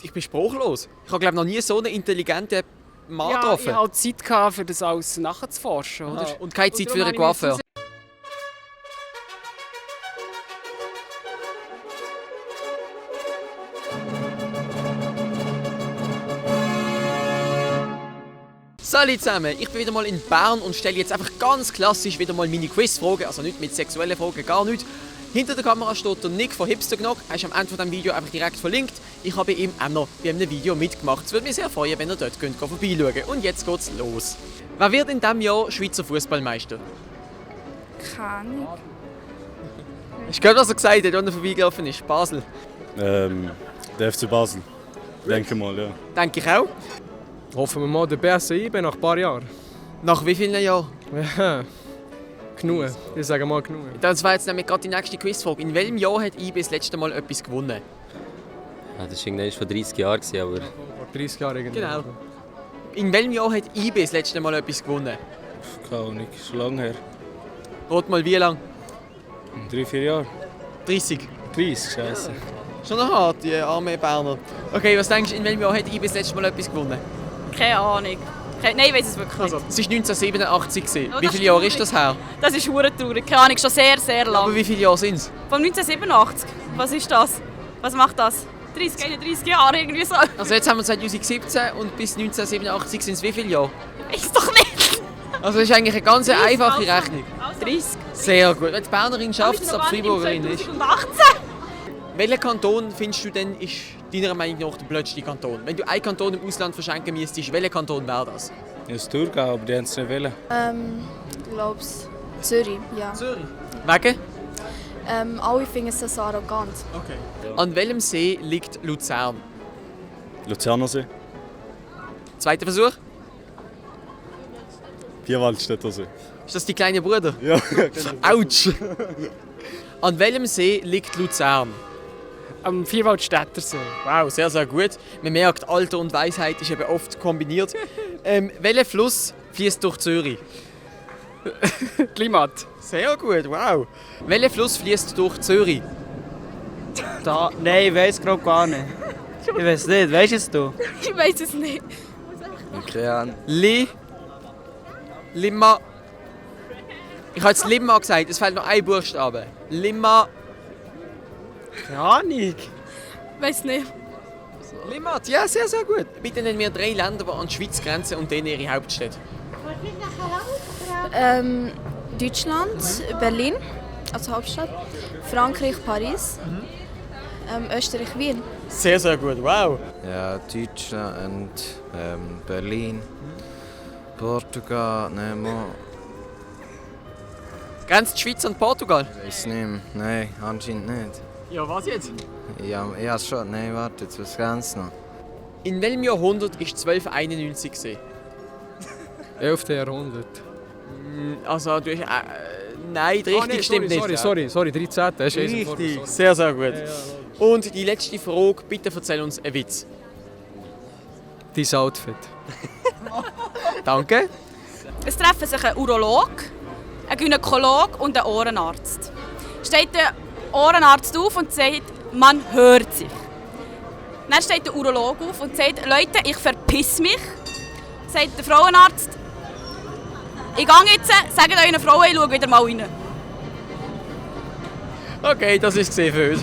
Ich bin sprachlos. Ich habe, glaube noch nie so einen intelligenten Mann getroffen. Ich hatte Zeit gehabt, für das alles nachzuforschen. Oder? Und keine Zeit für einen Coiffeur. Salut zusammen, ich bin wieder mal in Bern und stelle jetzt einfach ganz klassisch wieder mal meine Quizfragen, also nicht mit sexuellen Fragen, gar nicht. Hinter der Kamera steht der Nick von Hipstergnock, er ist am Ende von diesem Video einfach direkt verlinkt. Ich habe ihm auch noch bei einem Video mitgemacht. Es würde mich sehr freuen, wenn ihr dort vorbeischauen könnt. Und jetzt geht's los. Wer wird in diesem Jahr Schweizer Fußballmeister? Keine Ahnung. Hast du gehört, was er gesagt hat, als er vorbeigelaufen ist? Basel. Der FC Basel. Denke mal, ja. Denke ich auch. Hoffen wir mal, der BSC nach ein paar Jahren. Nach wie vielen Jahren? Ja, genug. Ich sage mal genug. Das war jetzt nämlich gerade die nächste Quizfrage. In welchem Jahr hat IB das letzte Mal etwas gewonnen? Ja, das war irgendwann vor 30 Jahren, aber... Vor 30 Jahren irgendwie. Genau. In welchem Jahr hat IB das letzte Mal etwas gewonnen? Keine Ahnung, schon lange her. Rat mal wie lang? 3-4 Jahre. 30. 30, scheiße. Schon noch hart, die arme Berner. Okay, was denkst du, in welchem Jahr hat IB das letzte Mal etwas gewonnen? Keine Ahnung. Nein, ich weiß es wirklich nicht. Also, es war 1987. Oh, Wie das viele ist Jahre traurig. ist das her? Das ist verdammt traurig. Keine Ahnung, schon sehr, sehr Aber lang. wie viele Jahre sind es? Von 1987. Was ist das? Was macht das? 30, 31 Jahre irgendwie so. Also jetzt haben wir 2017 und bis 1987 sind es wie viele Jahre? Weiß doch nicht. Also das ist eigentlich eine ganz einfache Rechnung. 30. Sehr gut. Wenn die Bernerin schafft es, aber die Freiburgerin ist. 2018. Welcher Kanton findest du denn ist deiner Meinung nach der blödste Kanton? Wenn du einen Kanton im Ausland verschenken müsstest, welcher Kanton wäre das? Ja, das Thurgau, aber die haben es nicht wollen. Glaub's. Zürich, ja. Zürich. Wegen? Alle finden es so arrogant. Okay. An welchem See liegt Luzern? Luzernersee. Zweiter Versuch. Vierwaldstätter See. Ist das die kleine Bruder? Ja, Autsch! An welchem See liegt Luzern? Am Vierwaldstättersee. Wow, sehr, sehr gut. Man merkt, Alter und Weisheit ist eben oft kombiniert. Welcher Fluss fließt durch Zürich? Klimat. Sehr gut, wow. Welcher Fluss fließt durch Zürich? Da, nein, ich weiß gerade gar nicht. Ich weiß nicht, weißt es du? Ich weiß es nicht. Keine Ahnung. Limma. Ich habe jetzt Limma gesagt, es fehlt noch ein Buchstabe. Limma. Keine Ahnung. Weiß nicht. Limmat, ja, sehr, sehr gut. Bitte nennen wir 3 Länder, die an die Schweiz grenzen und denen ihre Hauptstädte. Deutschland, Berlin, also Hauptstadt. Frankreich, Paris. Österreich, Wien. Sehr, sehr gut, wow. Ja, Deutschland und Berlin. Portugal, nein, Grenzt die Schweiz und Portugal? weiß nicht. Nein, anscheinend nicht. Ja, was jetzt? Ja schon. Nein, warte, jetzt was ganz noch. In welchem Jahrhundert ist 1291 gewesen? 11. Jahrhundert. Also, du hast... nein, die Richtung stimmt nicht. Sorry, 13. Das ist eins vor, sorry. Sehr, sehr gut. Und die letzte Frage, bitte erzähl uns einen Witz. Dein Outfit. Danke. Es treffen sich ein Urolog, ein Gynäkolog und ein Ohrenarzt. Steht der Ohrenarzt auf und sagt, man hört sich. Dann steht der Urolog auf und sagt, Leute, ich verpiss mich. Sagt der Frauenarzt, ich gehe jetzt, sagt euren Frauen, ich schaue wieder mal rein. Okay, das ist gesehen für uns.